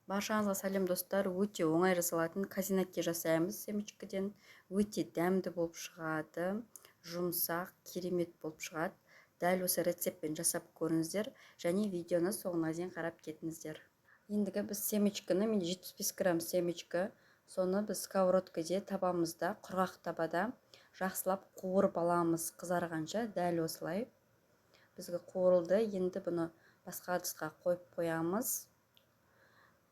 Баршаңызға сәлем, достар. Өте оңай жасалатын козинаки жасаймыз семечкіден. Өте дәмді болып шығады, жұмсақ, керемет болып шығады. Дәл осы рецептпен жасап көріңіздер және видеоны соңына дейін қарап кетіңіздер. Ендігі біз семечкіні, менде 75 грамм семечкі, соны біз сковородкаде табамызда, құрғақ табада жақсылап қуырып аламыз қызарғанша. Дәл осылай бізге қуырылды. Енді бұны басқа ыдысқа қойып қоямыз.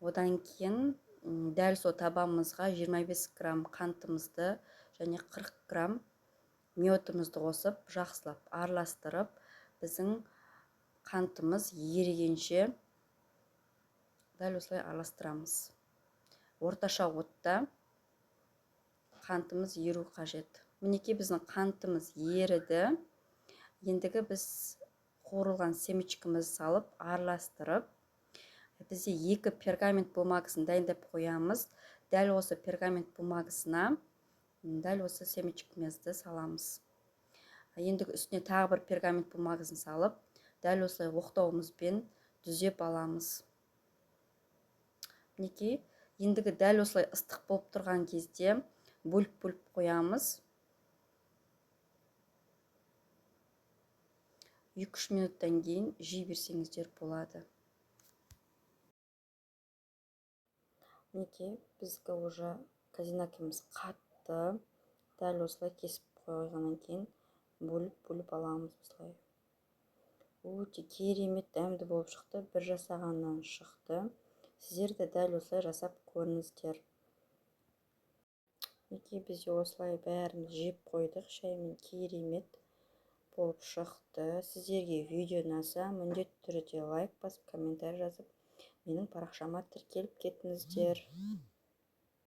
Одан кейін дәл сол табамызға 25 грамм қантымызды және 40 грамм мёдімізді қосып, жақсылап араластырып, біздің қантымыз ерігенше дәл осылай араластырамыз. Орташа отта қантымыз еру қажет. Мінекей, біздің қантымыз еріді. Ендігі біз қуырылған семечкімізді салып, араластырып, бізде екі пергамент бумагасын дайындап қоямыз. Дәл осы пергамент бумагасына дәл осы семечкімізді саламыз. Ендігі үстіне тағы бір пергамент бумагасын салып, дәл осылай оқтауымызбен түзеп аламыз. Мінекей, ендігі дәл осылай ыстық болып тұрған кезде бөліп-бөліп қоямыз. 2-3 минуттан кейін жей берсеңіздер болады. Мінекей, біздікі уже козинакіміз қатты. Дәл осылай кесіп қойғаннан кейін бөліп-бөліп аламыз осылай. Өте керемет дәмді болып шықты, бір жасағаннан шықты. Сіздер де дәл осылай жасап көріңіздер. Мінекей, біз осылай бәрін жеп қойдық, шаймен керемет болып шықты. Сіздерге видео ұнаса, міндетті түрде лайк басып, комментарий жазып, менің парақшама тіркеліп кетіңіздер.